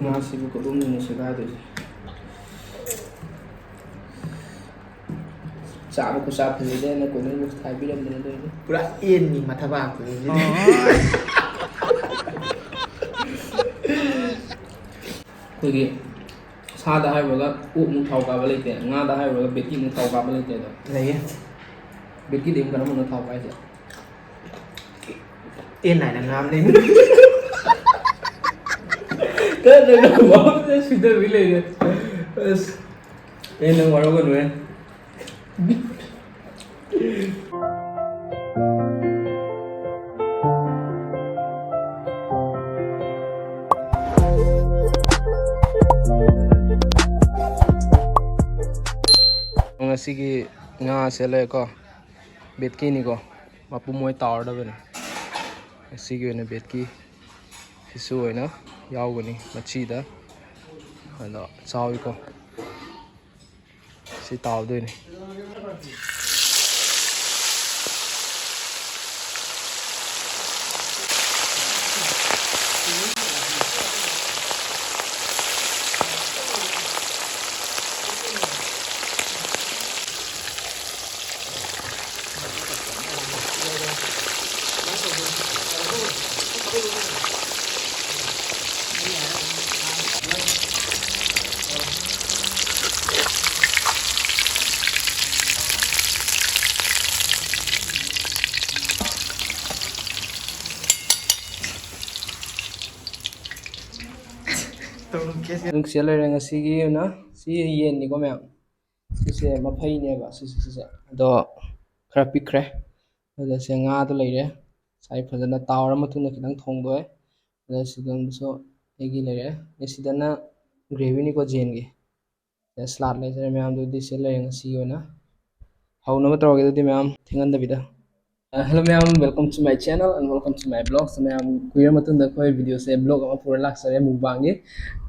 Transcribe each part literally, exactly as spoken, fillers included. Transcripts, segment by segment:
ꯉꯥꯁꯤꯕꯨ ꯀꯗꯣꯝꯗꯅꯣ ꯁꯦꯒꯥꯏꯗꯣꯏꯁꯦ꯫ ꯆꯥꯕ ꯈꯨꯆꯥ ꯐꯖꯗꯦꯅ comment box ꯊꯥꯕꯤꯔꯝꯗꯅ ꯂꯣꯏꯔꯦ꯫ ꯄꯨꯔꯥ ꯑꯦꯟꯅꯤ ꯃꯊꯕꯥꯛꯇꯨꯅꯤ ꯁꯤꯗꯤ꯫ ꯑꯩꯈꯣꯏꯒꯤ ꯁꯥꯗ ꯍꯥꯏꯔꯨꯔꯒ ꯑꯣꯛꯃꯨꯛ ꯊꯥꯎ ꯀꯥꯕ ꯂꯩꯇꯦ, ꯉꯥꯗ ꯍꯥꯏꯔꯨꯔꯒ ꯕꯦꯠꯀꯤꯃꯨꯛ ꯊꯥꯎ ꯀꯥꯕ ꯂꯩꯇꯦ ꯑꯗꯣ꯫ ꯂꯩꯌꯦ꯫ ꯕꯦꯠꯀꯤꯗꯤ ꯑꯃꯨꯛ ꯀꯔꯝꯕꯅꯣ ꯊꯥꯎ ꯀꯥꯏꯁꯦ? ꯑꯦꯟ ꯍꯥꯏꯅ ꯉꯥꯝꯅꯤ꯫ ꯀꯔꯝꯕꯅꯣ ꯁꯤꯗꯕꯤ ꯂꯩꯔꯦ꯫ ꯑꯁ, ꯑꯦ, ꯅꯪ ꯋꯥꯔꯧꯒꯅꯨꯍꯦ꯫ ꯉꯁꯤꯒꯤ ꯉꯥꯁꯦ ꯂꯩꯔꯦꯀꯣ, ꯕꯦꯠꯀꯤꯅꯤꯀꯣ, ꯃꯄꯨꯝ ꯑꯣꯏ ꯇꯥꯎꯔꯗꯕꯅꯤ꯫ ꯉꯁꯤꯒꯤ ꯑꯣꯏꯅ ꯕꯦꯠꯀꯤ ꯁꯤꯁꯨ ꯑꯣꯏꯅ ꯌꯥꯎꯒꯅꯤ ꯃꯆꯤꯗ꯫ ꯑꯗꯣ ꯆꯥꯎꯏꯀꯣ꯫ ꯁꯤ ꯇꯥꯎꯗꯣꯏꯅꯤ꯫ ꯅꯨꯡꯁꯤꯠ ꯂꯩꯔꯦ ꯉꯁꯤꯒꯤ ꯑꯣꯏꯅ꯫ ꯁꯤ ꯌꯦꯟꯅꯤꯀꯣ ꯃꯌꯥꯝ꯫ ꯁꯤꯁꯦ ꯃꯐꯩꯅꯦꯕ, ꯁꯤꯁꯦ, ꯁꯤꯁꯦ꯫ ꯑꯗꯣ ꯈꯔ ꯄꯤꯛꯈ꯭ꯔꯦ꯫ ꯑꯗ ꯁꯦ ꯉꯥꯗꯣ ꯂꯩꯔꯦ꯫ ꯉꯁꯥꯏ ꯐꯖꯅ ꯇꯥꯎꯔ ꯃꯇꯨꯡꯗ ꯈꯤꯇꯪ ꯊꯣꯡꯗꯣꯛꯑꯦ꯫ ꯑꯗ ꯁꯤꯗꯁꯨ ꯑꯩꯒꯤ ꯂꯩꯔꯦ꯫ ꯑꯦ, ꯁꯤꯗꯅ ꯒ꯭ꯔꯦꯚꯤꯅꯤꯀꯣ ꯖꯦꯟꯒꯤ꯫ ꯁꯤꯗ ꯁꯂꯥꯗ ꯂꯩꯖꯔꯦ ꯃꯌꯥꯝꯗꯨꯗꯤ꯫ ꯁꯤ ꯂꯩꯔꯦ ꯉꯁꯤꯒꯤ ꯑꯣꯏꯅ꯫ ꯍꯧꯅꯕ ꯇꯧꯔꯒꯦ ꯑꯗꯨꯗꯤ ꯃꯌꯥꯝ, ꯊꯦꯡꯍꯟꯗꯕꯤꯗ꯫ ꯑ, hello ꯃꯌꯥꯝ, welcome to my channel and welcome to my vlogs꯫ ꯃꯌꯥꯝ, ꯀꯨꯏꯔ ꯃꯇꯨꯡꯗ ꯑꯩꯈꯣꯏ ꯚꯤꯗꯤꯑꯣꯁꯦ, ꯕ꯭ꯂꯣꯒ ꯑꯃ ꯄꯨꯔ ꯂꯥꯛꯆꯔꯦ, ꯃꯨꯛꯕꯥꯡꯒꯤ꯫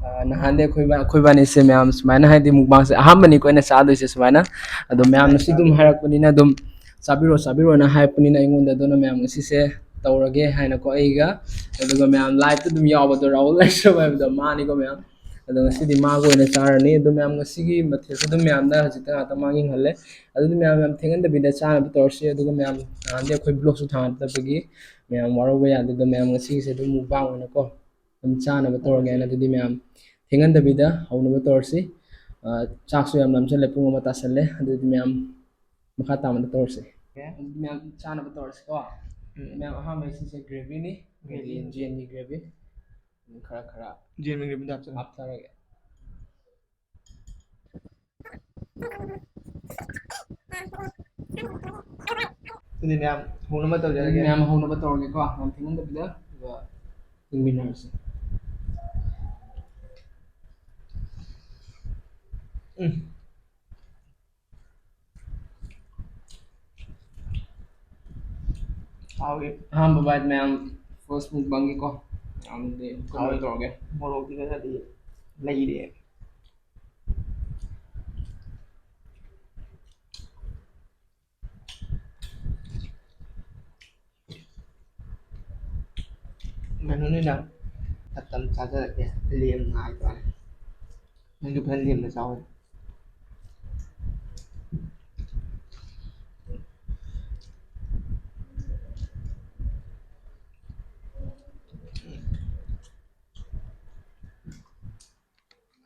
ꯑ, ꯅꯍꯥꯟꯗꯤ ꯑꯩꯈꯣꯏ ꯏꯕꯥ-, ꯑꯩꯈꯣꯏ ꯏꯕꯥꯅꯤꯁꯦ ꯃꯌꯥꯝ ꯁꯨꯃꯥꯏꯅ, ꯍꯥꯏꯗꯤ ꯃꯨꯛꯕꯥꯡꯁꯦ ꯑꯍꯥꯟꯕꯅꯤꯀꯣ ꯑꯩꯅ ꯆꯥꯗꯣꯏꯁꯦ ꯁꯨꯃꯥꯏꯅ꯫ ꯑꯗꯣ ꯃꯌꯥꯝꯅꯁꯨ ꯑꯗꯨꯝ ꯍꯥꯏꯔꯛꯄꯅꯤꯅ, ꯑꯗꯨꯝ ꯆꯥꯕꯤꯔꯣ, ꯆꯥꯕꯤꯔꯣꯅ ꯍꯥꯏꯔꯛꯄꯅꯤꯅ ꯑꯩꯉꯣꯟꯗ꯫ ꯑꯗꯨꯅ ꯃꯌꯥꯝ, ꯉꯁꯤꯁꯦ ꯇꯧꯔꯒꯦ ꯍꯥꯏꯅꯀꯣ ꯑꯩꯒ꯫ ꯑꯗꯨꯒ ꯃꯌꯥꯝ live-ꯇ ꯑꯗꯨꯝ ꯌꯥꯎꯕꯗꯣ ꯔꯥꯍꯨꯜ ꯂꯥꯏꯁ꯭ꯔꯝ ꯍꯥꯏꯕꯗꯣ ꯃꯥꯅꯤꯀꯣ ꯃꯌꯥꯝ꯫ ꯑꯗꯣ ꯉꯁꯤꯗꯤ ꯃꯥꯒ ꯑꯣꯏꯅ ꯆꯥꯔꯅꯤ꯫ ꯑꯗꯣ ꯃꯌꯥꯝ ꯉꯁꯤꯒꯤ ꯃꯊꯦꯜꯁꯦ ꯑꯗꯨꯝ ꯃꯌꯥꯝꯅ ꯍꯧꯖꯤꯛꯇ ꯉꯥꯛꯇ ꯃꯥꯡ ꯌꯦꯡꯍꯜꯂꯦ꯫ ꯑꯗꯨꯗꯤ ꯃꯌꯥꯝ ꯌꯥꯝ ꯊꯦꯡꯍꯟꯗꯕꯤꯗ ꯆꯥꯅꯕ ꯇꯧꯔꯁꯤ꯫ ꯑꯗꯨꯒ ꯃꯌꯥꯝ ꯅꯍꯥꯟꯗꯤ ꯑꯩꯈꯣꯏ vlog-ꯁꯨ ꯊꯥꯡꯒꯠꯇꯕꯒꯤ ꯃꯌꯥꯝ ꯋꯥꯔꯧꯕ ꯌꯥꯗꯦ꯫ ꯑꯗꯣ ꯃꯌꯥꯝ ꯉꯁꯤꯒꯤꯁꯦ ꯑꯗꯨꯝ mukbang ꯑꯣꯏꯅꯀꯣ ꯑꯗꯨꯝ ꯆꯥꯅꯕ ꯇꯧꯔꯒꯦ ꯍꯥꯏꯅ ꯑꯗꯨꯗꯤ ꯃꯌꯥꯝ ꯊꯦꯡꯍꯟꯗꯕꯤꯗ ꯍꯧꯅꯕ ꯇꯧꯔꯁꯤ꯫ ꯑ, ꯆꯥꯛꯁꯨ ꯌꯥꯝ ꯂꯥꯝꯁꯜꯂꯦ, ꯄꯨꯡ ꯑꯃ ꯇꯥꯁꯜꯂꯦ꯫ ꯑꯗꯨꯗꯤ ꯃꯌꯥꯝ ꯃꯈꯥ ꯇꯥꯕꯗ ꯇꯧꯔꯁꯤ꯫ ꯑꯗꯨꯗꯤ ꯃꯌꯥꯝ ꯆꯥꯅꯕ ꯇꯧꯔꯁꯤꯀꯣ꯫ ꯃꯌꯥꯝ ꯑꯍꯥꯟꯕ ꯁꯤꯁꯦ gravy-ꯅꯤ꯫ Gravy꯫ ꯌꯦꯟꯒꯤ gravy꯫ ꯈꯔ ꯈꯔ ꯌꯦꯟꯒꯤ gravy-ꯗ ꯍꯥꯞꯆꯜꯂꯣ꯫ ꯍꯥꯞꯊꯔꯒꯦ꯫ ꯑꯗꯨꯗꯤ ꯃꯌꯥꯝ ꯍꯧꯅꯕ ꯇꯧꯖꯔꯒꯦ꯫ ꯑꯗꯨꯗꯤ ꯃꯌꯥꯝ ꯍꯧꯅꯕ ꯇꯧꯔꯒꯦꯀꯣ, ꯌꯥꯝ ꯊꯦꯡꯍꯟꯗꯕꯤꯗ, ꯑꯗꯨꯒ ꯌꯦꯡꯃꯤꯟꯅꯔꯁꯤ꯫ ꯎꯝ꯫ ꯍꯥꯎꯋꯤ꯫ ꯑꯍꯥꯟꯕ bite ꯃꯌꯥꯝ first mukbang-ꯒꯤꯀꯣ꯫ ꯌꯥꯝꯅꯗꯤ ꯀꯩꯅꯣ ꯍꯥꯎꯋꯤ꯫ ꯇꯧꯔꯒꯦ꯫ ꯃꯣꯔꯣꯛꯇꯤ ꯈꯔꯗꯤ ꯂꯩꯔꯦ꯫ ꯀꯩꯅꯣꯅꯤꯅ ꯃꯇꯝ ꯆꯥꯖꯔꯛꯀꯦ꯫ ꯂꯦꯝꯅ ꯍꯥꯏꯇꯥꯔꯦ꯫ ꯅꯪꯁꯨ ꯐꯖꯅ ꯂꯦꯝꯅ ꯆꯥꯎ꯫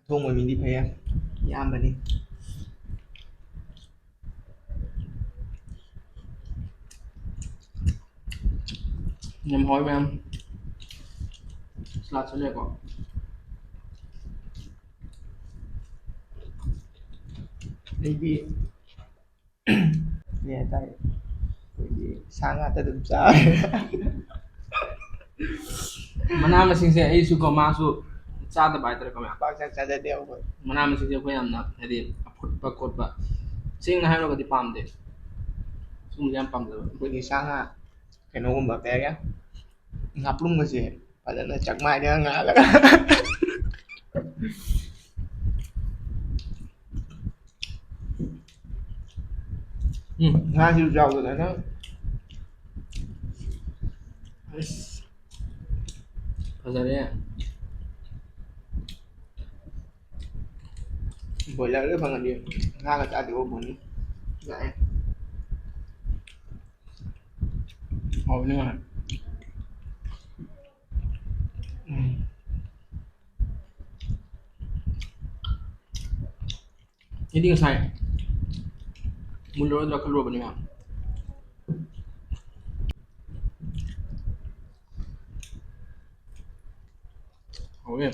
ꯑꯊꯣꯡꯕ ꯃꯤꯗꯤ ꯐꯩꯌꯦ, ꯏꯌꯥꯝꯕꯅꯤ꯫ ꯌꯥꯝ ꯍꯥꯎꯋꯤ ꯃꯌꯥꯝ꯫ ꯁꯂꯥꯗꯁꯨ ꯂꯩꯔꯦꯀꯣ꯫ ꯑꯩꯗꯤ ꯀꯩ ꯍꯥꯏꯇꯥꯔꯦ, ꯑꯩꯈꯣꯏꯒꯤ ꯁꯥ ꯉꯥꯇ ꯑꯗꯨꯝ ꯆꯥꯔꯦ꯫ ꯃꯅꯥ ꯃꯁꯤꯡꯁꯦ ꯑꯩꯁꯨꯀꯣ, ꯃꯥꯁꯨ ꯆꯥꯗꯕ ꯍꯥꯏꯇꯥꯔꯦꯀꯣ ꯃꯌꯥꯝ꯫ ꯄꯥꯛ ꯆꯥ-, ꯆꯥꯖꯗꯦ ꯑꯩꯈꯣꯏ꯫ ꯃꯅꯥ ꯃꯁꯤꯡꯁꯦ ꯑꯩꯈꯣꯏ ꯌꯥꯝꯅ ꯍꯥꯏꯗꯤ ꯑꯐꯨꯠꯄ ꯈꯣꯠꯄ, ꯁꯦꯡꯅ ꯍꯥꯏꯔꯒꯗꯤ ꯄꯥꯝꯗꯦ꯫ ꯁꯨꯝꯕꯁꯦ ꯌꯥꯝ ꯄꯥꯝꯖꯕ꯫ ꯑꯩꯈꯣꯏꯗꯤ ꯁꯥ ꯉꯥ ꯀꯩꯅꯣꯒꯨꯝꯕ ꯀꯩ ꯍꯥꯏꯒꯦ, ꯉꯥꯄ꯭ꯔꯨꯝꯒꯁꯦ ꯐꯖꯅ ꯆꯥꯛꯃꯥꯏꯗꯒ ꯉꯥꯜꯂꯒ꯫ ꯎꯝ꯫ ꯉꯥꯁꯤꯁꯨ ꯌꯥꯎꯗꯅ ꯅꯪ꯫ ꯐꯖꯔꯦ꯫ ꯕꯣꯏꯂꯔꯒ ꯐꯪꯉꯗꯤ ꯉꯥꯒ ꯆꯥꯗꯧꯕ ꯐꯪꯉꯤ꯫ ꯂꯥꯛꯑꯦ꯫ ꯍꯥꯎꯕꯅꯤ ꯉꯥ꯫ ꯎꯝ꯫ ꯑꯩꯗꯤ ꯉꯁꯥꯏ ꯃꯨꯜꯂꯔꯣꯏꯗ꯭ꯔꯥ ꯈꯜꯂꯨꯔꯕꯅꯤ ꯃꯌꯥꯝ꯫ ꯍꯥꯎꯋꯦ꯫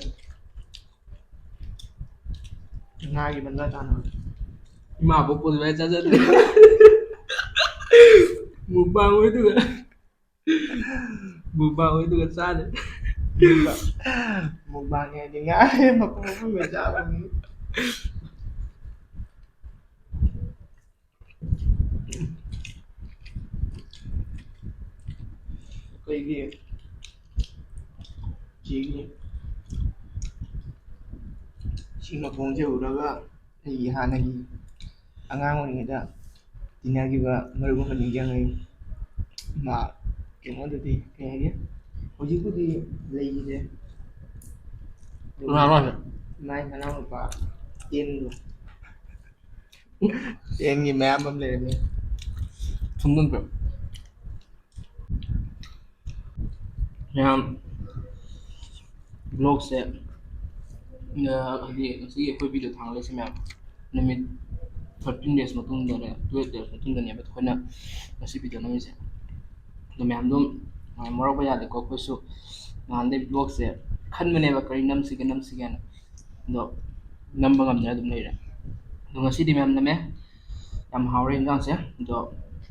ꯉꯥꯒꯤ ꯃꯟꯖꯥ ꯆꯥꯅꯕ꯫ ꯏꯃꯥ ꯄꯣꯛꯄꯗꯨ ꯂꯣꯏ ꯆꯥꯖꯗ꯭ꯔꯦ꯫ ꯃꯨꯛꯕꯥꯡ ꯑꯣꯏꯗꯨꯒ꯫ ꯃꯨꯛꯕꯥꯡ ꯑꯣꯏꯗꯨꯒ ꯆꯥꯗ꯭ꯔꯦ꯫ ꯃꯨꯛꯕꯥꯡ ꯍꯥꯏꯗꯤ ꯉꯥ ꯃꯄꯨꯝ ꯃꯄꯨꯝ ꯂꯣꯏ ꯆꯥꯕꯅꯤ꯫ ꯑꯩꯈꯣꯏꯒꯤ ꯆꯦꯒꯤ ꯁꯤ ꯃꯈꯣꯡꯁꯦ ꯎꯔꯒ ꯑꯩꯒꯤ ꯍꯥꯟꯅꯒꯤ ꯑꯉꯥꯡ ꯑꯣꯏꯔꯤꯉꯩꯗ ꯇꯤꯟꯅꯈꯤꯕ ꯃꯔꯨꯞ ꯑꯃ ꯅꯤꯡꯁꯤꯡꯉꯤ꯫ ꯃꯥ ꯀꯩꯅꯣꯗꯗꯤ ꯀꯩ ꯍꯥꯏꯒꯦ, ꯍꯧꯖꯤꯛꯄꯨꯗꯤ ꯂꯩꯈꯤꯗ꯭ꯔꯦ꯫ ꯀꯅꯥꯅꯣ ꯍꯥꯏꯁꯦ? ꯃꯥꯏ ꯃꯅꯥꯎꯅꯨꯄꯥ ꯇꯦꯟꯗꯣ꯫ ꯇꯦꯟꯒꯤ ꯃꯌꯥꯝꯕ ꯑꯃ ꯂꯩꯔꯝꯃꯤ꯫ ꯊꯨꯝꯗꯟꯕ꯭ꯔꯣ? ꯃꯌꯥꯝ, vlogꯁꯦ, ꯑ, ꯍꯥꯏꯗꯤ ꯉꯁꯤꯒꯤ ꯑꯩꯈꯣꯏ video ꯊꯥꯡꯒꯠꯂꯤꯁꯦ ꯃꯌꯥꯝ, ꯅꯨꯃꯤꯠ thirteen days ꯃꯇꯨꯡꯗꯅꯦ, twelve days ꯃꯇꯨꯡꯗꯅꯦꯕ ꯑꯩꯈꯣꯏꯅ ꯉꯁꯤ video ꯅꯝꯃꯤꯁꯦ꯫ ꯑꯗꯣ ꯃꯌꯥꯝ ꯑꯗꯨꯝ, ꯑ, ꯃꯣꯔꯣꯛꯄ ꯌꯥꯗꯦꯀꯣ꯫ ꯑꯩꯈꯣꯏꯁꯨ ꯅꯍꯥꯟꯗꯩ vlogꯁꯦ ꯈꯟꯕꯅꯦꯕ, ꯀꯔꯤ ꯅꯝꯁꯤꯒꯦ, ꯅꯝꯁꯤꯒꯦꯅ꯫ ꯑꯗꯣ ꯅꯝꯕ ꯉꯝꯗꯅ ꯑꯗꯨꯝ ꯂꯩꯔꯦ꯫ ꯑꯗꯣ ꯉꯁꯤꯗꯤ ꯃꯌꯥꯝ ꯅꯝꯃꯦ꯫ ꯌꯥꯝ ꯍꯥꯎꯔꯦ ꯏꯟꯖꯥꯡꯁꯦ꯫ ꯑꯗꯣ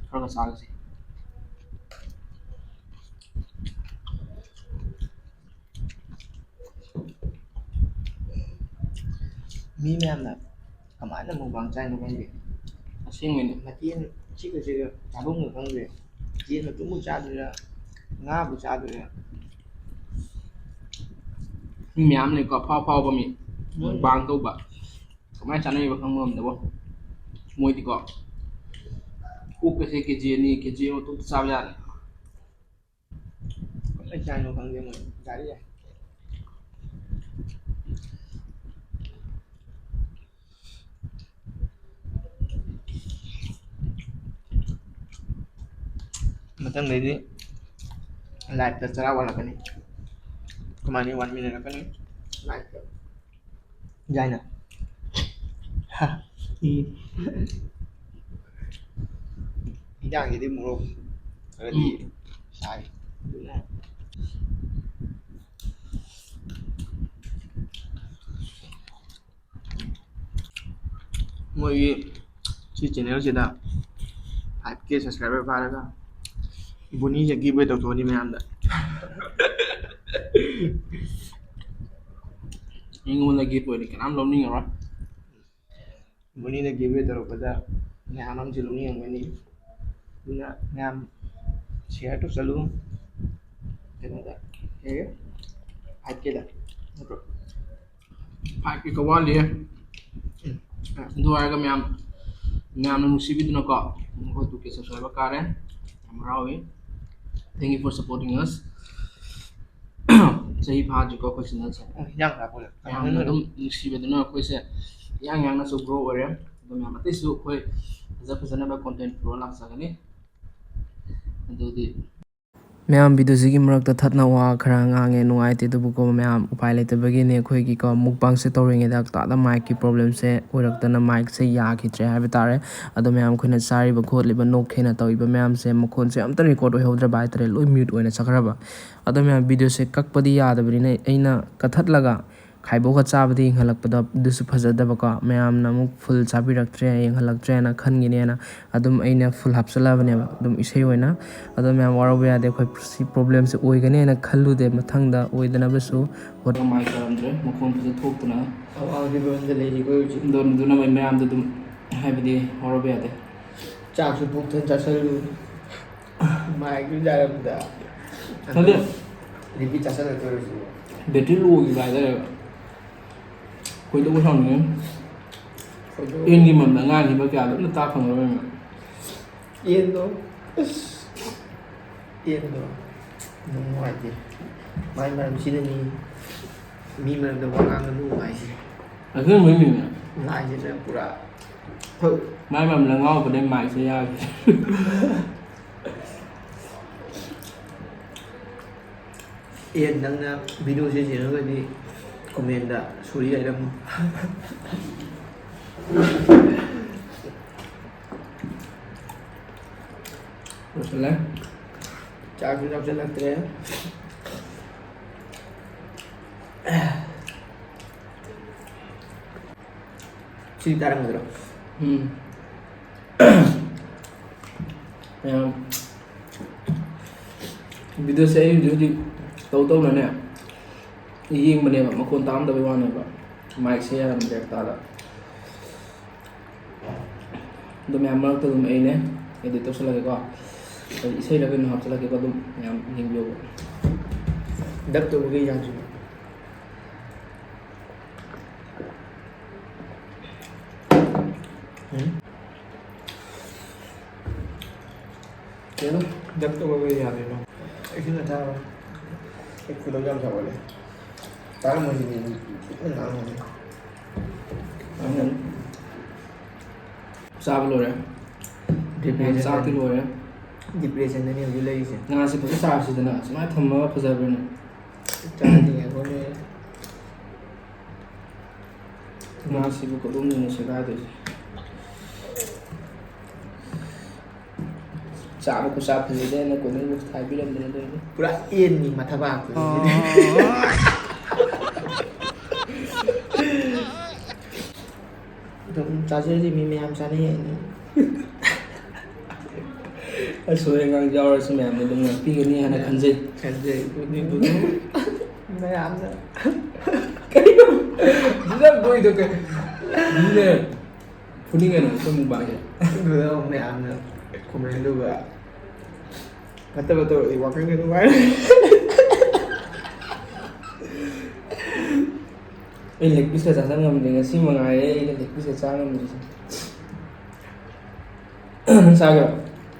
ꯈꯔꯒ ꯆꯥꯔꯁꯤ꯫ ꯃꯤ ꯃꯌꯥꯝꯅ ꯀꯃꯥꯏꯅ mukbang ꯆꯥꯏꯅꯣ ꯈꯪꯗꯦ꯫ ꯑꯁꯦꯡꯕꯩꯅꯦ꯫ ꯃꯊꯦꯜ ꯁꯤꯒ ꯁꯤꯒ ꯆꯥꯐꯝꯒ ꯈꯪꯗ꯭ꯔꯦ꯫ ꯌꯦꯟ ꯃꯇꯨꯝꯕꯨ ꯆꯥꯗꯣꯏꯔꯥ, ꯉꯥꯕꯨ ꯆꯥꯗꯣꯏꯔꯥ? ꯃꯤ ꯃꯌꯥꯝ ꯂꯩꯀꯣ, ꯑꯐꯥꯎ ꯑꯐꯥꯎꯕ ꯃꯤ ꯎꯝ꯫ Mukbang ꯇꯧꯕ꯫ ꯀꯃꯥꯏꯅ ꯆꯥꯅꯔꯤꯕ ꯈꯪꯕ ꯉꯝꯗꯕ꯫ ꯃꯣꯏꯗꯤꯀꯣ, ꯑꯣꯛꯀꯁꯦ KG ꯑꯅꯤ, KG ꯑꯃ ꯃꯇꯨꯡ ꯆꯥꯕ ꯌꯥꯔꯦ꯫ ꯀꯃꯥꯏꯅ ꯆꯥꯏꯅꯣ ꯈꯪꯗꯦ ꯃꯣꯏ꯫ ꯒꯥꯔꯤ ꯌꯥꯏ꯫ ꯃꯊꯪꯗꯩꯗꯤ live ꯇ ꯆꯔꯥ ꯋꯥꯜꯂꯛꯀꯅꯤ꯫ ꯑꯩꯈꯣꯏ ꯃꯥꯅꯤ ꯋꯥꯟ ꯃꯤꯅꯠ ꯂꯥꯛꯀꯅꯤ live ꯇ꯫ ꯌꯥꯏꯅ꯫ ꯍꯥ꯫ ꯏ꯫ ꯏꯟꯖꯥꯡꯁꯤꯗꯤ ꯃꯣꯔꯣꯛ ꯈꯔꯗꯤ ꯎꯝ꯫ ꯁꯥꯏ꯫ ꯑꯗꯨꯅ ꯃꯣꯏꯒꯤ ꯁꯤ channel ꯁꯤꯗ five K subscriber ꯐꯥꯔꯒ ꯕꯣꯅꯤꯁꯦ give away ꯇꯧꯊꯣꯛꯑꯅꯤ ꯃꯌꯥꯝꯗ꯫ ꯑꯩꯉꯣꯟꯗ gift ꯑꯣꯏꯅ ꯀꯅꯥꯝ ꯂꯧꯅꯤꯡꯉꯔꯣꯏ꯫ ꯕꯣꯅꯤꯅ give away ꯇꯧꯔꯛꯄꯗ ꯃꯌꯥꯝ ꯑꯃꯁꯨ ꯂꯧꯅꯤꯡꯉꯝꯒꯅꯤ꯫ ꯑꯗꯨꯅ ꯃꯌꯥꯝ share ꯇꯧꯁꯜꯂꯨ꯫ ꯀꯩꯅꯣꯗ, ꯀꯩ ꯍꯥꯏꯒꯦ? Five K ꯗ ꯅꯠꯇ꯭ꯔꯣ? Five K ꯈꯛ ꯋꯥꯠꯂꯤꯌꯦ꯫ ꯑꯗꯨ ꯍꯥꯏꯔꯒ ꯃꯌꯥꯝ, ꯃꯌꯥꯝꯅ ꯅꯨꯡꯁꯤꯕꯤꯗꯨꯅꯀꯣ, ꯑꯩꯈꯣꯏ two K subscriber ꯀꯥꯔꯦ꯫ ꯌꯥꯝ ꯍꯔꯥꯎꯏ꯫ Thank you for supporting us꯫ ꯆꯍꯤ ꯐꯥꯗ꯭ꯔꯤꯀꯣ ꯑꯩꯈꯣꯏ channel ꯁꯦ꯫ ꯑ, ꯍꯤꯗꯥꯛ ꯀꯥꯞꯄꯣꯏ꯫ ꯃꯌꯥꯝꯅ ꯑꯗꯨꯝ ꯅꯨꯡꯁꯤꯕꯗꯨꯅ ꯑꯩꯈꯣꯏꯁꯦ ꯌꯥꯡ ꯌꯥꯡꯅꯁꯨ grow ꯑꯣꯏꯔꯦ꯫ ꯑꯗꯣ ꯃꯌꯥꯝ ꯑꯇꯩꯁꯨ ꯑꯩꯈꯣꯏ ꯐꯖ ꯐꯖꯅꯕ content ꯄꯨꯔ ꯂꯥꯛꯆꯒꯅꯤ꯫ ꯑꯗꯨꯗꯤ ꯃꯌꯥꯝ, video ꯁꯤꯒꯤ ꯃꯔꯛꯇ ꯊꯠꯅ ꯋꯥ ꯈꯔ ꯉꯥꯡꯉꯦ, ꯅꯨꯡꯉꯥꯏꯇꯦ꯫ ꯑꯗꯨꯕꯨꯀꯣ ꯃꯌꯥꯝ, ꯎꯄꯥꯏ ꯂꯩꯇꯕꯒꯤꯅꯦ꯫ ꯑꯩꯈꯣꯏꯒꯤꯀꯣ mukbang ꯁꯦ ꯇꯧꯔꯤꯉꯩꯗ ꯍꯦꯛꯇ mic ꯀꯤ problem ꯁꯦ ꯑꯣꯏꯔꯛꯇꯅ mic ꯁꯦ ꯌꯥꯈꯤꯗ꯭ꯔꯦ ꯍꯥꯏꯕ ꯇꯥꯔꯦ꯫ ꯑꯗꯣ ꯃꯌꯥꯝ, ꯑꯩꯈꯣꯏꯅ ꯆꯥꯔꯤꯕ ꯈꯣꯠꯂꯤꯕ ꯅꯣꯛ ꯈꯦꯅ ꯇꯧꯔꯤꯕ ꯃꯌꯥꯝꯁꯦ ꯃꯈꯣꯟꯁꯦ ꯑꯝꯇ record ꯑꯣꯏꯍꯧꯗ꯭ꯔꯕ ꯍꯥꯏ ꯇꯥꯔꯦ, ꯂꯣꯏ mute ꯑꯣꯏꯅ ꯆꯠꯈ꯭ꯔꯕ꯫ ꯑꯗꯣ ꯃꯌꯥꯝ, video ꯁꯦ ꯀꯛꯄꯗꯤ ꯌꯥꯗꯕꯅꯤꯅ ꯑꯩꯅ ꯀꯛꯊꯠꯂꯒ ꯈꯥꯏꯗꯣꯛꯑꯒ ꯆꯥꯕꯗꯤ ꯌꯦꯡꯍꯜꯂꯛꯄꯗ ꯑꯗꯨꯁꯨ ꯐꯖꯗꯕꯀꯣ, ꯃꯌꯥꯝꯅ ꯑꯃꯨꯛ full ꯆꯥꯕꯤꯔꯛꯇ꯭ꯔꯦ, ꯌꯦꯡꯍꯜꯂꯛꯇ꯭ꯔꯦꯅ ꯈꯟꯒꯤꯅꯦꯅ ꯑꯗꯨꯝ ꯑꯩꯅ full ꯍꯥꯞꯆꯜꯂꯕꯅꯦꯕ ꯑꯗꯨꯝ ꯏꯁꯩ ꯑꯣꯏꯅ꯫ ꯑꯗꯣ ꯃꯌꯥꯝ, ꯋꯥꯔꯧꯕ ꯌꯥꯗꯦ, ꯑꯩꯈꯣꯏ ꯁꯤ problem ꯁꯦ ꯑꯣꯏꯒꯅꯦꯅ ꯈꯜꯂꯨꯗꯦ꯫ ꯃꯊꯪꯗ ꯑꯣꯏꯗꯅꯕꯁꯨ ꯍꯣꯠ-, ꯃꯥꯏ ꯇꯥꯔꯝꯗ꯭ꯔꯦ, ꯃꯈꯣꯟ ꯐꯖ ꯊꯣꯛꯇꯅ꯫ ꯑꯋꯥꯕꯒꯤ ꯐꯤꯕꯝꯗ ꯂꯩꯔꯤ ꯑꯩꯈꯣꯏ ꯍꯧꯖꯤꯛ꯫ ꯑꯗꯨꯅ ꯃꯌꯥꯝꯗ ꯑꯗꯨꯝ ꯍꯥꯏꯕꯗꯤ ꯋꯥꯔꯧꯕ ꯌꯥꯗꯦ꯫ ꯆꯥꯛꯁꯨ ꯄꯨꯛ ꯊꯟ ꯆꯥꯁꯜꯂꯨ꯫ ꯃꯥꯏꯗꯨ ꯌꯥꯔꯝꯗ꯫ ꯈꯪꯗꯦ꯫ Repeat ꯆꯥꯁꯜꯂꯛꯇꯣꯏꯔꯁꯨ꯫ Battery low ꯑꯣꯏꯈꯤꯕ ꯍꯥꯏꯇꯥꯔꯦ꯫ ꯈꯣꯏꯗꯧ ꯁꯥꯎꯅꯤꯡꯉꯦ꯫ ꯈꯣꯏꯗꯧ꯫ ꯌꯦꯟꯒꯤ ꯃꯔꯝꯗ ꯉꯥꯡꯈꯤꯕ ꯀꯌꯥꯗꯣ ꯑꯝꯇ ꯇꯥ ꯐꯪꯉꯔꯣꯏ꯫ ꯌꯦꯟꯗꯣ꯫ ꯑꯁ꯫ ꯌꯦꯟꯗꯣ꯫ ꯅꯨꯡ ꯅꯨꯡꯉꯥꯏꯇꯦ꯫ ꯃꯥꯏ ꯃꯔꯝꯁꯤꯗꯅꯤ꯫ ꯃꯤ ꯃꯔꯝꯗ ꯋꯥ ꯉꯥꯡꯒꯅꯨ ꯍꯥꯏꯁꯦ꯫ ꯑꯁꯦꯡꯕꯩꯅꯤꯅꯦ꯫ ꯂꯥꯏꯁꯤꯅ ꯄꯨꯔꯥ꯫ ꯃꯥꯏ ꯃꯔꯝꯗ ꯉꯥꯎꯕꯗꯩ ꯃꯥꯏꯁꯦ ꯌꯥꯈꯤꯗ꯭ꯔꯦ꯫ ꯑꯦ, ꯅꯪꯅ ꯚꯤꯗꯤꯑꯣꯁꯦ ꯌꯦꯡꯉꯒꯗꯤ ꯀꯣꯃꯦꯟꯗ "ꯁꯣꯔꯤ" ꯍꯥꯏꯔꯝꯃꯨ꯫ ꯂꯣꯏꯁꯤꯜꯂꯦ꯫ ꯆꯥꯛꯁꯨ ꯆꯥꯁꯤꯜꯂꯛꯇ꯭ꯔꯦ꯫ ꯁꯤ ꯇꯥꯔꯝꯒꯗ꯭ꯔꯣ? ꯎꯝ꯫ ꯃꯌꯥꯝ, ꯚꯤꯗꯤꯑꯣꯁꯦ ꯑꯩ ꯍꯧꯖꯤꯛ ꯍꯧꯖꯤꯛ ꯇꯧ ꯇꯧꯅꯅꯦ ꯌꯦꯡꯕꯅꯦꯕ, ꯃꯈꯣꯟ ꯇꯥꯔꯝꯗꯕꯩ ꯋꯥꯅꯦꯕ, ꯃꯥꯏꯛꯁꯦ ꯌꯥꯔꯝꯗ꯭ꯔꯦ ꯇꯥꯗ꯫ ꯑꯗꯨ ꯃꯌꯥꯝ ꯃꯔꯛꯇ ꯑꯗꯨꯝ ꯑꯩꯅꯦ edit ꯇꯧꯁꯜꯂꯒꯦꯀꯣ, ꯑꯗꯩ ꯏꯁꯩꯔ ꯀꯩꯅꯣ ꯍꯥꯞꯆꯜꯂꯛꯀꯦꯀꯣ, ꯑꯗꯨꯝ ꯃꯌꯥꯝ ꯌꯦꯡꯕꯤꯌꯣꯕ꯫ ꯗꯞ ꯇꯧꯕꯒꯤ ꯌꯥꯗ꯭ꯔꯤꯕ꯫ ꯎꯝ? ꯀꯩꯅꯣ? ꯗꯞ ꯇꯧꯕꯒꯤ ꯌꯥꯗ꯭ꯔꯤꯕ꯫ ꯑꯩꯁꯨ ꯅꯊꯥꯕ꯫ ꯑꯩ ꯈꯨꯗꯧ ꯌꯥꯝ ꯁꯥꯎꯒꯠꯂꯦ꯫ ꯇꯥꯔꯝꯃꯣꯏꯁꯤꯗꯤ ꯑꯗꯨꯝ ꯊꯤꯅ ꯉꯥꯡꯉꯝꯃꯅꯤ꯫ ꯆꯥꯕ ꯂꯣꯏꯔꯦ꯫ Depression ꯆꯥꯛꯇꯤ ꯂꯣꯏꯔꯦ꯫ Depressionꯗꯅꯤ ꯍꯧꯖꯤꯛ ꯂꯩꯔꯤꯁꯦ꯫ ꯉꯥꯁꯦ ꯐꯖ ꯆꯥꯔꯁꯤꯗꯅ, ꯁꯨꯃꯥꯏꯅ ꯊꯝꯃꯒ ꯐꯖꯕ꯭ꯔꯅꯦ? ꯆꯥꯅꯤꯡꯉꯦ ꯑꯩꯈꯣꯏꯅꯦ꯫ ꯉꯥꯁꯤꯕꯨ ꯀꯗꯣꯝꯗꯅꯣ ꯁꯦꯒꯥꯏꯗꯣꯏꯁꯦ꯫ ꯆꯥꯕ ꯈꯨꯆꯥ ꯐꯖꯗꯦꯅ ꯀꯣꯃꯦꯟꯕꯨ ꯊꯥꯕꯤꯔꯝꯕꯅꯦ ꯑꯗꯨ ꯑꯩꯅ꯫ ꯄꯨꯔꯥ ꯑꯦꯟꯅꯤ ꯃꯊꯕꯥꯛꯇꯨ꯫ ꯑꯗꯨꯝ ꯆꯥꯖꯔꯤ, ꯃꯤ ꯃꯌꯥꯝ ꯆꯥꯅꯩ ꯍꯥꯏꯅ꯫ ꯑꯁꯣꯏ ꯑꯉꯥꯡ ꯌꯥꯎꯔꯁꯨ ꯃꯌꯥꯝꯅ ꯑꯗꯨꯝ ꯉꯥꯛꯄꯤꯒꯅꯤ ꯍꯥꯏꯅ ꯈꯟꯖꯩ꯫ ꯈꯟꯖꯩ꯫ ꯑꯗꯨꯗꯤ ꯑꯗꯨꯝ ꯃꯌꯥꯝꯅ ꯀꯩꯅꯣ? ꯖꯤꯖꯥ ꯕꯣꯏꯗꯣ ꯀꯩ? ꯃꯤꯅ ꯐꯨꯅꯤꯡꯉꯦꯅ ꯑꯩꯈꯣꯏ ꯃꯨꯛꯕꯥꯡꯁꯦ꯫ ꯑꯗꯨꯗ ꯑꯃꯨꯛ ꯃꯌꯥꯝꯅ ꯀꯣꯃꯦꯟꯗꯨꯒ ꯐꯠꯇꯕ ꯇꯧꯔꯗꯤ ꯋꯥꯈꯜꯒ ꯅꯨꯡꯉꯥꯏꯔꯣꯏ꯫ ꯑꯩ leg pieceꯀ ꯆꯥꯁꯟ ꯉꯝꯗ꯭ꯔꯦ, ꯉꯁꯤ ꯃꯉꯥꯏꯔꯦ ꯑꯩꯅ leg pieceꯀ ꯆꯥ ꯉꯝꯗ꯭ꯔꯤꯁꯦ꯫ ꯅꯪ ꯆꯥꯒꯦꯔꯣ?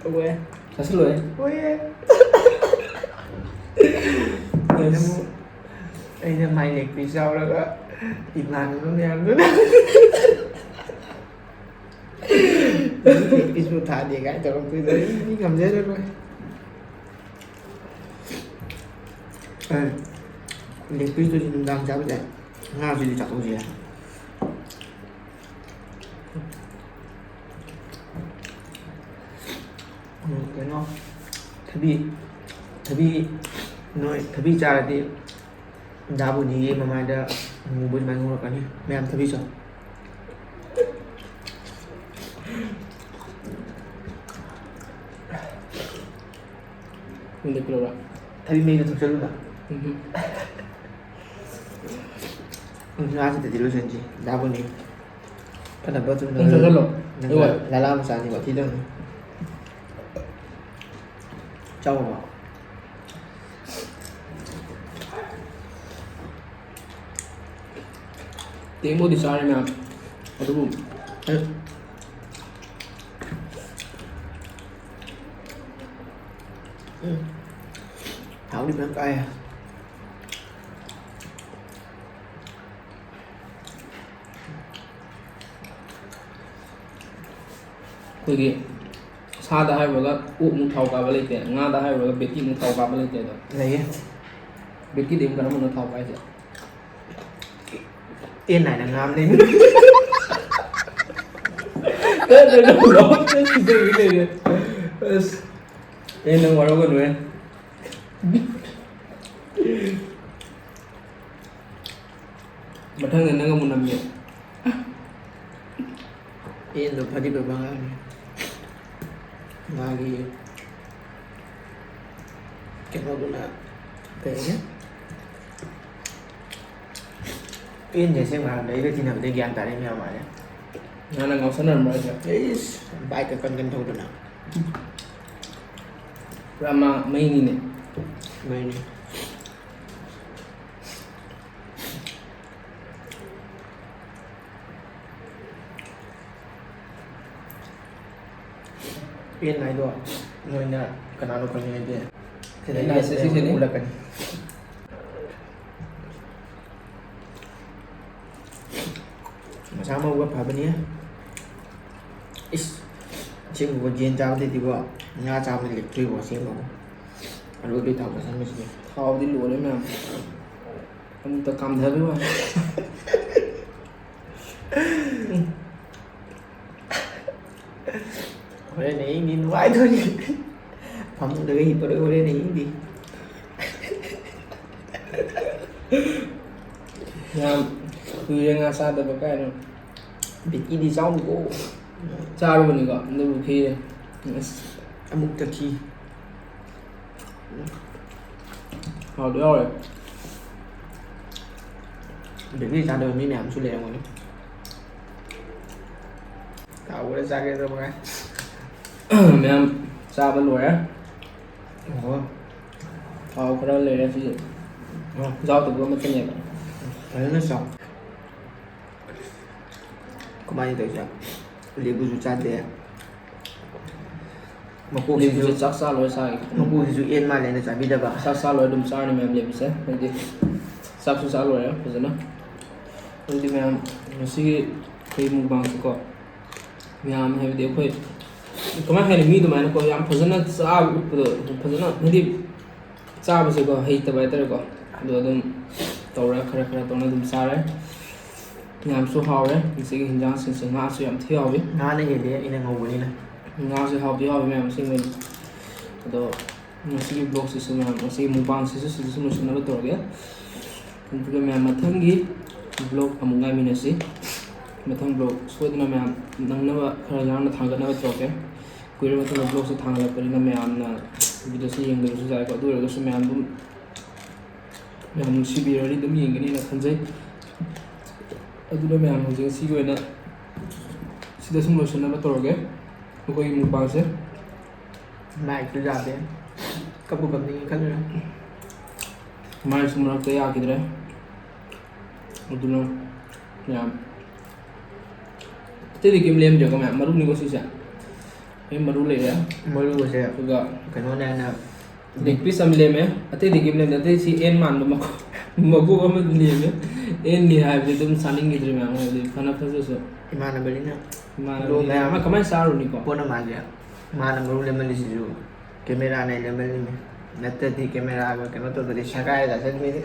ꯇꯧꯋꯦ꯫ ꯆꯥꯁꯤꯜꯂꯣꯍꯦ꯫ ꯍꯣꯏꯌꯦ꯫ ꯑꯁ꯫ ꯑꯩꯅ my leg piece ꯆꯥꯎꯔꯒ ꯏꯃꯥꯟꯅꯕ ꯃꯌꯥꯝꯗꯨꯅ leg pieceꯄꯨ ꯊꯥꯗꯦ ꯀꯥꯏ ꯇꯧꯔꯛꯇꯣꯏꯗꯣ ꯑꯩ ꯉꯝꯖꯔꯔꯣꯏ꯫ ꯂꯦꯒ ꯄꯤꯁꯇꯨꯗꯤ ꯅꯨꯡꯗꯥꯡ ꯆꯥꯕ ꯌꯥꯏ, ꯉꯥꯁꯤꯗꯤ ꯆꯥꯊꯣꯛꯁꯤ ꯌꯥꯏ꯫ ꯎꯝ, ꯀꯩꯅꯣ, ꯊꯕꯤ, ꯊꯕꯤ, ꯅꯣꯏ ꯊꯕꯤ ꯆꯥꯔꯗꯤ ꯗꯥ ꯕꯣꯅꯤꯒꯤ ꯃꯃꯥꯏꯗ ꯃꯨꯕ ꯑꯗꯨꯃꯥꯏꯅ ꯉꯧꯔꯛꯀꯅꯤ꯫ ꯃꯌꯥꯝ ꯊꯕꯤ ꯆꯥꯎ꯫ ꯈꯪꯗꯦ, ꯄꯤꯔꯛꯎꯔꯥ? ꯊꯕꯤ ꯃꯍꯤꯗꯣ ꯊꯛꯆꯜꯂꯨꯅ꯫ ꯎꯝ꯫ ꯎꯝ, ꯉꯥꯁꯤꯗꯗꯤ ꯂꯣꯏꯁꯤꯟꯁꯤ꯫ ꯗꯥ ꯕꯣꯅꯤ꯫ ꯐꯅꯕ ꯑꯗꯨꯝ ꯅꯪ ꯆꯠꯁꯜꯂꯣ꯫ ꯅꯪ ꯑꯩ ꯋꯥ- ꯂꯥꯂꯥ ꯃꯆꯥꯅꯤ, ꯋꯥꯊꯤ ꯇꯧꯅꯨ꯫ ꯆꯥꯎꯕ꯫ ꯇꯦꯡꯕꯨꯗꯤ ꯆꯥꯔꯦ ꯃꯌꯥꯝ, ꯑꯗꯨꯕꯨ ꯎꯝ꯫ ꯍꯥꯎꯗꯤ ꯐꯖꯅ ꯀꯥꯏꯌꯦ꯫ ꯑꯩꯈꯣꯏꯒꯤ ꯁꯥꯗ ꯍꯥꯏꯔꯨꯔꯒ ꯑꯣꯛꯃꯨꯛ ꯊꯥꯎ ꯀꯥꯕ ꯂꯩꯇꯦ, ꯉꯥꯗ ꯍꯥꯏꯔꯨꯔꯒ ꯕꯦꯠꯀꯤꯃꯨꯛ ꯊꯥꯎ ꯀꯥꯕ ꯂꯩꯇꯦ ꯑꯗꯣ꯫ ꯂꯩꯌꯦ꯫ ꯕꯦꯠꯀꯤꯗꯤ ꯑꯃꯨꯛ ꯀꯔꯝꯕꯅꯣ ꯊꯥꯎ ꯀꯥꯏꯁꯦ? ꯑꯦꯟ ꯍꯥꯏꯅ ꯉꯥꯝꯅꯦ꯫ ꯑꯁ, ꯑꯦ, ꯅꯪ ꯋꯥꯔꯧꯒꯅꯨꯍꯦ꯫ ꯃꯊꯪꯗ ꯅꯪ ꯑꯃꯨꯛ ꯅꯝꯒꯦ꯫ ꯑꯦꯟꯗꯣ ꯐꯗꯤ ꯐꯕ ꯑꯉꯥꯡꯅꯤ꯫ ꯃꯥꯒꯤ ꯀꯩꯅꯣꯗꯨꯅ ꯀꯩ ꯍꯥꯏꯒꯦ? ꯑꯦꯟꯁꯦ ꯑꯁꯦꯡꯕ ꯍꯥꯏꯔꯕꯗ ꯑꯩꯒ ꯇꯤꯟꯅꯕꯗꯒꯤ ꯒ꯭ꯌꯥꯟ ꯇꯥꯔꯛꯏ ꯃꯌꯥꯝ ꯃꯥꯜꯂꯦ꯫ ꯅꯍꯥꯟ ꯅꯪ ꯉꯥꯎꯁꯟꯅꯔꯝꯕ꯭ꯔꯣ ꯍꯥꯏꯁꯦ? ꯏꯁ, ꯕꯥꯏꯛꯀ ꯀꯟ ꯀꯟ ꯊꯧꯗꯅ꯫ ꯄꯨꯔꯥ ꯃꯥ ꯃꯩꯅꯤꯅꯦ꯫ ꯃꯩꯅꯤ꯫ ꯑꯦꯟ ꯍꯥꯏꯗꯣ ꯅꯣꯏꯅ ꯀꯅꯥꯅꯣ ꯈꯪꯅꯤꯡꯉꯗꯤ ꯁꯤꯗ ꯑꯦꯟ ꯍꯥꯏꯁꯦ ꯁꯤꯁꯤꯅꯤ꯫ ꯎꯠꯂꯛꯀꯅꯤ꯫ ꯃꯁꯥ ꯃꯎꯒ ꯐꯕꯅꯤ꯫ ꯏꯁ, ꯑꯁꯦꯡꯕꯀꯣ, ꯌꯦꯟ ꯆꯥꯕꯗꯩꯗꯤꯀꯣ ꯉꯥ ꯆꯥꯕꯅ ꯂꯦꯛꯊꯣꯛꯏꯀꯣ ꯑꯁꯦꯡꯕꯀꯣ꯫ ꯑꯂꯨ ꯑꯗꯨ ꯊꯥꯎ ꯆꯥꯁꯤꯟꯕꯁꯤꯗꯤ꯫ ꯍꯥꯎꯗꯤ ꯂꯣꯏꯔꯦ ꯃꯌꯥꯝ꯫ ꯑꯃꯨꯛꯇ ꯀꯥꯝꯊꯕꯩ ꯋꯥꯅꯤ꯫ ꯍꯣꯔꯦꯟ ꯑꯍꯤꯡꯗꯤ ꯅꯨꯡꯉꯥꯏꯗꯣꯏꯅꯤ꯫ ꯐꯃꯨꯡꯗꯒ ꯍꯤꯞꯄꯗꯣ ꯍꯣꯔꯦꯟ ꯑꯍꯤꯡꯗꯤ꯫ ꯌꯥꯝ ꯀꯨꯏꯔꯦ ꯉꯥ ꯆꯥꯗꯕ ꯀꯥꯏꯅ꯫ ꯕꯤꯀꯤꯗꯤ ꯆꯥꯎꯅꯤꯀꯣ꯫ ꯆꯥꯔꯨꯕꯅꯤꯀꯣ, ꯑꯗꯨꯕꯨ ꯈꯤꯔꯦ꯫ ꯑꯁ꯫ ꯑꯃꯨꯛꯇ ꯈꯤ꯫ ꯍꯥꯎꯗꯤ ꯍꯥꯎꯔꯦ꯫ ꯕꯤꯀꯤ ꯆꯥꯗꯕ ꯃꯤ ꯃꯌꯥꯝꯁꯨ ꯂꯩꯔꯝꯒꯅꯤ꯫ ꯇꯥꯎꯕꯗ ꯆꯥꯒꯦ ꯇꯧꯕ ꯉꯥꯏ꯫ ꯃꯌꯥꯝ ꯆꯥꯕ ꯂꯣꯏꯔꯦ꯫ ꯑꯣ꯫ ꯊꯥꯎ ꯈꯔ ꯂꯩꯔꯦ ꯁꯤꯁꯦ꯫ ꯑꯣ꯫ ꯌꯥꯎꯗꯕ ꯑꯃꯠꯇꯅꯦꯕ꯫ ꯐꯖꯅ ꯆꯥꯎ꯫ ꯀꯃꯥꯏꯅ ꯇꯧꯔꯤꯁꯦ? ꯂꯦꯕꯨꯁꯨ ꯆꯥꯗꯦ꯫ ꯃꯀꯣꯛꯁꯤꯁꯨ ꯂꯦꯕꯨꯁꯦ ꯆꯥꯛ ꯆꯥ ꯂꯣꯏꯔ ꯆꯥꯒꯦ꯫ ꯃꯀꯣꯛꯁꯤꯁꯨ ꯑꯦꯟ ꯃꯥꯜꯂꯦꯅ ꯆꯥꯕꯤꯗꯕ꯫ ꯆꯥꯛ ꯆꯥ ꯂꯣꯏꯔ ꯑꯗꯨꯝ ꯆꯥꯔꯅꯤ ꯃꯌꯥꯝ ꯂꯦꯕꯨꯁꯦ꯫ ꯍꯥꯏꯗꯤ ꯆꯥꯛꯁꯨ ꯆꯥ ꯂꯣꯏꯔꯦ ꯐꯖꯅ꯫ ꯑꯗꯨꯗꯤ ꯃꯌꯥꯝ ꯉꯁꯤꯒꯤ ꯑꯩꯈꯣꯏ mukbangꯁꯦꯀꯣ꯫ ꯃꯌꯥꯝ ꯍꯥꯏꯕꯗꯤ ꯑꯩꯈꯣꯏ ꯀꯃꯥꯏ ꯍꯥꯏꯅꯤ, ꯃꯤ ꯑꯗꯨꯃꯥꯏꯅꯀꯣ ꯌꯥꯝ ꯐꯖꯅ ꯆꯥꯕ ꯎꯠꯄꯗꯣ, ꯐꯖꯅ ꯍꯥꯏꯗꯤ ꯆꯥꯕꯁꯦꯀꯣ ꯍꯩꯇꯕ ꯍꯥꯏꯇꯥꯔꯦꯀꯣ꯫ ꯑꯗꯣ ꯑꯗꯨꯝ ꯇꯧꯔ ꯈꯔ ꯈꯔ ꯇꯧꯅ ꯑꯗꯨꯝ ꯆꯥꯔꯦ꯫ ꯌꯥꯝꯁꯨ ꯍꯥꯎꯔꯦ ꯉꯁꯤꯒꯤ ꯍꯤꯟꯖꯥꯡꯁꯤꯡꯁꯦ꯫ ꯉꯥꯁꯨ ꯌꯥꯝ ꯊꯤ ꯍꯥꯎꯏ꯫ ꯉꯥꯅ ꯍꯦꯜꯂꯦ ꯑꯩꯅ ꯉꯧꯕꯅꯤꯅ꯫ ꯉꯥꯁꯦ ꯍꯥꯎꯗꯤ ꯍꯥꯎꯏ ꯃꯌꯥꯝ ꯑꯁꯦꯡꯕꯩ꯫ ꯑꯗꯣ ꯉꯁꯤꯒꯤ vlogꯁꯤꯁꯨ ꯃꯌꯥꯝ, ꯉꯁꯤꯒꯤ mukbangꯁꯤꯁꯨ ꯁꯤꯗ ꯁꯨꯝ ꯂꯣꯏꯁꯤꯟꯅꯕ ꯇꯧꯔꯒꯦ꯫ ꯑꯗꯨꯒ ꯃꯌꯥꯝ ꯃꯊꯪꯒꯤ vlog ꯑꯃꯨꯛ ꯉꯥꯏꯃꯤꯟꯅꯁꯤ꯫ ꯃꯊꯪ vlog ꯁꯣꯏꯗꯅ ꯃꯌꯥꯝ ꯅꯪꯅꯕ ꯈꯔ ꯌꯥꯝꯅ ꯊꯥꯡꯒꯠꯅꯕ ꯇꯧꯔꯛꯀꯦ꯫ ꯀꯨꯏꯔꯕ ꯃꯇꯨꯡꯗ vlogꯁꯦ ꯊꯥꯡꯒꯠꯂꯛꯄꯅꯤꯅ ꯃꯌꯥꯝꯅ videoꯁꯦ ꯌꯦꯡꯗꯕꯁꯨ ꯌꯥꯏꯀꯣ꯫ ꯑꯗꯨ ꯑꯣꯏꯔꯒꯁꯨ ꯃꯌꯥꯝ ꯑꯗꯨꯝ, ꯃꯌꯥꯝ ꯅꯨꯡꯁꯤꯕꯤꯔꯗꯤ ꯑꯗꯨꯝ ꯌꯦꯡꯒꯅꯤꯅ ꯈꯟꯖꯩ꯫ ꯑꯗꯨꯅ ꯃꯌꯥꯝ ꯍꯧꯖꯤꯛ ꯉꯁꯤꯒꯤ ꯑꯣꯏꯅ ꯁꯤꯗ ꯁꯨꯝ ꯂꯣꯏꯁꯤꯟꯅꯕ ꯇꯧꯔꯒꯦ ꯑꯩꯈꯣꯏꯒꯤ mukbangꯁꯦ꯫ ꯃꯥꯏꯁꯨ ꯌꯥꯗꯦ꯫ ꯀꯞꯄꯨ ꯀꯞꯅꯤꯡꯉꯦ ꯈꯜꯂꯨꯔꯦ꯫ ꯃꯥꯏꯁꯨ ꯃꯔꯛꯇ ꯌꯥꯈꯤꯗ꯭ꯔꯦ꯫ ꯑꯗꯨꯅ ꯃꯌꯥꯝ ꯑꯇꯩꯗꯤ ꯀꯩꯝ ꯂꯦꯝꯗ꯭ꯔꯦꯀꯣ ꯃꯌꯥꯝ꯫ ꯃꯔꯨꯅꯤꯀꯣ ꯁꯤꯁꯦ꯫ ꯑꯩ ꯃꯔꯨ ꯂꯩꯔꯦ꯫ ꯃꯔꯨꯁꯦ ꯑꯗꯨꯒ ꯀꯩꯅꯣꯅꯦ ꯍꯥꯏꯅ leg piece ꯑꯃ ꯂꯦꯝꯃꯦ꯫ ꯑꯇꯩꯗꯤ ꯀꯩꯝ ꯂꯦꯝꯗꯦ꯫ ꯑꯇꯩ ꯁꯤ ꯑꯦꯟ ꯃꯥꯟꯕ ꯃꯀꯣꯛ, ꯃꯀꯣꯛ ꯑꯃ ꯂꯦꯝꯃꯦ꯫ ꯑꯦꯟꯅꯤ ꯍꯥꯏꯕꯗꯤ ꯑꯗꯨꯝ ꯆꯥꯅꯤꯡꯈꯤꯗ꯭ꯔꯦ ꯃꯌꯥꯝ, ꯍꯥꯏꯕꯗꯤ ꯐꯅ ꯐꯖꯁꯨ꯫ ꯏꯃꯥꯟꯅꯕꯅꯤꯅ ꯏꯃꯥꯟꯅꯕꯅꯤꯅ ꯂꯣ ꯃꯌꯥꯝ꯫ ꯃꯥ ꯀꯃꯥꯏꯅ ꯆꯥꯔꯨꯅꯤꯀꯣ? ꯄꯣꯠ ꯑꯃ ꯃꯥꯜꯂꯦ꯫ ꯃꯥꯅ ꯃꯔꯨ ꯂꯦꯝꯍꯜꯂꯤꯁꯤꯁꯨ cameraꯅ ꯂꯦꯝꯍꯜꯂꯤꯅꯤ꯫ ꯅꯠꯇ꯭ꯔꯗꯤ ꯀꯦꯃꯦꯔꯥꯒ ꯀꯩꯅꯣ ꯇꯧꯗ꯭ꯔꯗꯤ ꯁꯒꯥꯏ ꯆꯥꯁꯤꯟꯕꯤꯅꯤ꯫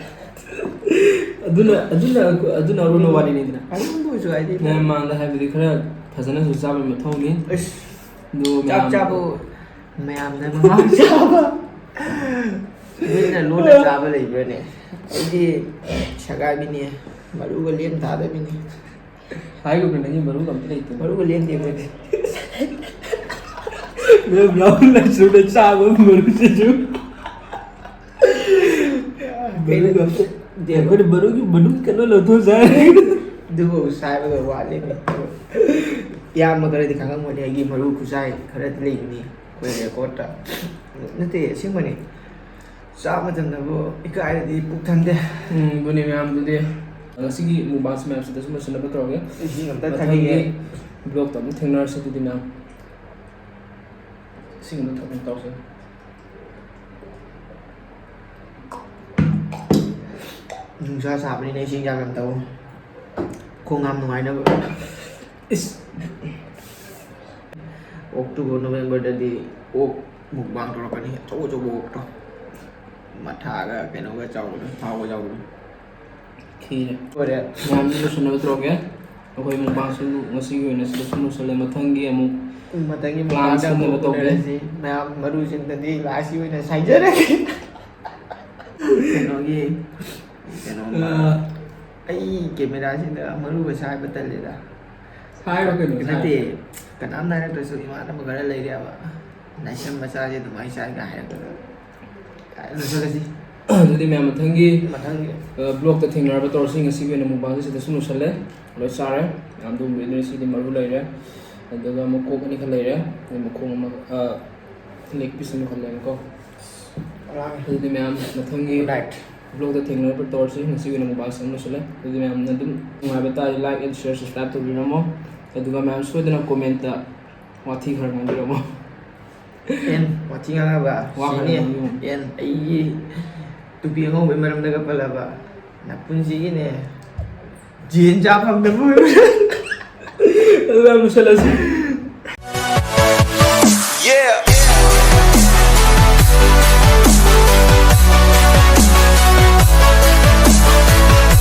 ꯑꯗꯨꯅ ꯑꯗꯨꯅ ꯑꯗꯨꯅ ꯑꯔꯨꯅ ꯋꯥꯔꯤꯅꯤꯗꯅ꯫ ꯑꯔꯨꯕꯁꯨ ꯍꯥꯏꯗꯤ ꯃꯌꯥꯝ ꯃꯥꯡꯗ ꯍꯥꯏꯕꯗꯤ ꯈꯔ ꯐꯖꯅꯁꯨ ꯆꯥꯕꯒꯤ ꯃꯊꯧꯅꯤ꯫ ꯑꯁ, ꯑꯗꯨ ꯆꯥꯛ ꯃꯌꯥꯝ ꯆꯥꯕꯨ ꯃꯌꯥꯝꯅ ꯃꯃꯥꯡ ꯆꯥꯕ, ꯃꯤꯅ ꯂꯣꯟꯅ ꯆꯥꯕ ꯂꯩꯕ꯭ꯔꯅꯦ? ꯑꯩꯗꯤ ꯁꯒꯥꯏꯕꯤꯅꯤ, ꯃꯔꯨꯒ ꯂꯦꯟ ꯊꯥꯗꯕꯤꯅꯤ꯫ ꯍꯥꯏꯒꯨꯝꯅ ꯅꯪꯒꯤ ꯃꯔꯨꯒ ꯑꯝꯇ ꯂꯩꯇꯦ꯫ ꯃꯔꯨꯒ ꯂꯦꯟꯗꯦ ꯑꯩꯈꯣꯏꯗꯤ꯫ ꯃꯌꯥꯝ ꯌꯥꯎꯅ ꯁꯨꯝꯅ ꯆꯥꯕ ꯃꯔꯨꯁꯤꯁꯨ꯫ ꯃꯔꯨꯒ ꯑꯝꯇ ꯑꯩꯈꯣꯏꯅ ꯃꯔꯨꯒꯤ ꯃꯅꯨꯡ ꯀꯩꯅꯣ ꯂꯧꯊꯣꯛ ꯆꯥꯏ꯫ ꯑꯗꯨꯕꯨ ꯁꯥꯏꯕꯗ ꯋꯥꯠꯂꯤꯅꯦ꯫ ꯏꯌꯥꯝꯕ ꯈꯔꯗꯤ ꯈꯪꯉꯝꯒꯅꯤ, ꯑꯩꯒꯤ ꯃꯔꯨ ꯈꯨꯆꯥꯏ ꯈꯔꯗꯤ ꯂꯩꯕꯅꯤ ꯑꯩꯈꯣꯏ ꯔꯦꯀꯣꯔꯠꯇ꯫ ꯅꯠꯇꯦ, ꯑꯁꯦꯡꯕꯅꯤ꯫ ꯆꯥꯕ ꯃꯇꯝꯗꯕꯨ ꯏꯀꯥꯏꯔꯗꯤ ꯄꯨꯛ ꯊꯟꯗꯦ꯫ ꯎꯝ, ꯑꯗꯨꯅꯤ ꯃꯌꯥꯝꯗꯨꯗꯤ꯫ ꯉꯁꯤꯒꯤ ꯃꯨꯛꯕꯥꯡꯁꯤ ꯃꯌꯥꯝꯁꯤꯗ ꯁꯨꯝ ꯂꯣꯏꯁꯤꯟꯅꯕ ꯇꯧꯔꯒꯦ꯫ ꯏꯁꯤꯡ ꯑꯝꯇ ꯃꯊꯪꯒꯤ ꯊꯛꯈꯤꯒꯦ꯫ ꯕ꯭ꯂꯣꯛꯇ ꯑꯃꯨꯛ ꯊꯦꯡꯅꯔꯁꯤ ꯑꯗꯨꯗꯤ ꯃꯌꯥꯝ꯫ ꯏꯁꯤꯡ ꯑꯃ ꯊꯛꯅꯕ ꯇꯧꯁꯦ꯫ ꯅꯨꯡꯁꯥ ꯁꯥꯕꯅꯤꯅ ꯏꯁꯤꯡ ꯌꯥꯝ ꯌꯥꯝ ꯊꯛꯎ꯫ ꯈꯣꯡ ꯌꯥꯝ ꯅꯨꯡꯉꯥꯏꯅꯕ꯫ ꯏꯁ꯫ ꯑꯣꯛꯇꯣꯕꯔ, ꯅꯣꯕꯦꯝꯕꯔꯗꯗꯤ ꯑꯣꯛ ꯃꯨꯛꯕꯥꯡ ꯇꯧꯔꯛꯀꯅꯤ, ꯑꯆꯧ ꯑꯆꯧꯕ ꯑꯣꯛꯇꯣ꯫ ꯃꯊꯥꯒ ꯀꯩꯅꯣꯒ ꯆꯥꯎꯕꯗꯣ, ꯊꯥꯎꯒ ꯌꯥꯎꯕꯗꯣ꯫ ꯈꯤꯔꯦ꯫ ꯂꯣꯏꯔꯦ꯫ ꯃꯌꯥꯝꯁꯨ ꯂꯣꯏꯁꯤꯟꯅꯕ ꯇꯧꯔꯒꯦ꯫ ꯑꯩꯈꯣꯏ ꯃꯨꯛꯕꯥꯡꯁꯨ ꯉꯁꯤꯒꯤ ꯑꯣꯏꯅ ꯁꯤꯗ ꯁꯨꯝ ꯂꯣꯏꯁꯤꯜꯂꯦ꯫ ꯃꯊꯪꯒꯤ ꯑꯃꯨꯛ ꯃꯊꯪꯒꯤ plan ꯃꯨꯛꯕꯥꯡꯗ ꯁꯤꯟꯅꯕ ꯑꯃꯨꯛ ꯇꯧꯒꯦ꯫ ꯎꯅꯔꯁꯤ꯫ ꯃꯌꯥꯝ ꯃꯔꯨꯁꯤꯡꯗꯗꯤ ꯂꯥꯁꯀꯤ ꯑꯣꯏꯅ ꯁꯥꯏꯖꯔꯒꯦ꯫ ꯀꯩꯅꯣꯒꯤ, ꯀꯩꯅꯣꯝꯃ, ꯑꯥ꯫ ꯑꯩ ꯀꯦꯃꯦꯔꯥꯁꯤꯗ ꯃꯔꯨꯒ ꯁꯥꯏꯕ ꯇꯜꯂꯦꯗ꯫ ꯁꯥꯏꯔꯣ ꯀꯩꯅꯣ, ꯅꯠꯇꯦ, ꯁꯥꯏꯔꯣ꯫ ꯀꯅꯥꯝꯅ ꯍꯥꯏꯔꯛꯇ꯭ꯔꯁꯨ ꯏꯃꯥꯟꯅꯕ ꯈꯔ ꯂꯩꯔꯦꯕ, "ꯂꯥꯏꯁ꯭ꯔꯝ ꯃꯆꯥꯁꯦ ꯑꯗꯨꯃꯥꯏꯅ ꯁꯥꯏꯒ" ꯍꯥꯏꯔꯛꯄꯗꯣ꯫ ꯀꯥꯏ ꯂꯣꯏꯁꯤꯜꯂꯁꯤ꯫ ꯑꯗꯨꯗꯤ ꯃꯌꯥꯝ ꯃꯊꯪꯒꯤ, ꯃꯊꯪꯒꯤ꯫ ꯑ, ꯕ꯭ꯂꯣꯛꯇ ꯊꯦꯡꯅꯔꯕ ꯇꯧꯔꯁꯤ꯫ ꯉꯁꯤꯒꯤ ꯑꯣꯏꯅ ꯃꯨꯛꯕꯥꯡꯁꯦ ꯁꯤꯗ ꯁꯨꯝ ꯂꯣꯏꯁꯤꯜꯂꯦ꯫ ꯂꯣꯏ ꯆꯥꯔꯦ꯫ ꯃꯌꯥꯝ ꯑꯗꯨꯝ ꯂꯣꯏ ꯁꯤꯗꯤ ꯃꯔꯨ ꯂꯩꯔꯦ꯫ ꯑꯗꯨꯒ ꯃꯀꯣꯛ ꯑꯅꯤꯈꯛ ꯂꯩꯔꯦ꯫ ꯑꯗꯩ ꯃꯈꯣꯡ ꯑꯃ, ꯑ, leg piece ꯑꯃꯈꯛ ꯂꯩꯔꯦꯀꯣ꯫ ꯂꯥꯡꯉꯦ꯫ ꯑꯗꯨꯗꯤ ꯃꯌꯥꯝ ꯃꯊꯪꯒꯤ Good night꯫ ꯕ꯭ꯂꯣꯛꯇ ꯊꯦꯡꯅꯔꯕ ꯇꯧꯔꯁꯤ꯫ ꯉꯁꯤꯒꯤ ꯑꯣꯏꯅ ꯃꯨꯛꯕꯥꯡꯁꯦ ꯁꯨꯝ ꯂꯣꯏꯁꯤꯜꯂꯦ꯫ ꯑꯗꯨꯗꯤ ꯃꯌꯥꯝꯅ ꯑꯗꯨꯝ ꯅꯨꯡꯉꯥꯏꯕ ꯇꯥꯔꯗꯤ like and share, subscribe ꯇꯧꯕꯤꯔꯝꯃꯣ꯫ ꯑꯗꯨꯒ ꯃꯌꯥꯝ ꯁꯣꯏꯗꯅ comment ꯋꯥꯊꯤ ꯈꯔ ꯉꯥꯡꯕꯤꯔꯝꯃꯣ꯫ ꯑꯦꯟ, ꯋꯥꯊꯤ ꯉꯥꯡꯅꯕ꯫ ꯋꯥ ꯈꯔ ꯁꯤꯅꯦ꯫ ꯉꯥꯡꯕꯤꯔꯝꯃꯣ꯫ ꯑꯦꯟ, ꯑꯩꯒꯤ ꯇꯨꯄꯤ ꯑꯉꯧꯕꯒꯤ ꯃꯔꯝꯗꯒ ꯄꯜꯂꯕ ꯅꯄꯨꯟꯁꯤꯒꯤꯅꯦ ꯖꯦꯟ ꯆꯥ ꯐꯪꯗꯕ ꯑꯣꯏꯕ꯭ꯔꯥ? ꯑꯗꯨ ꯌꯥꯝ ꯂꯣꯏꯁꯤꯜꯂꯁꯤ꯫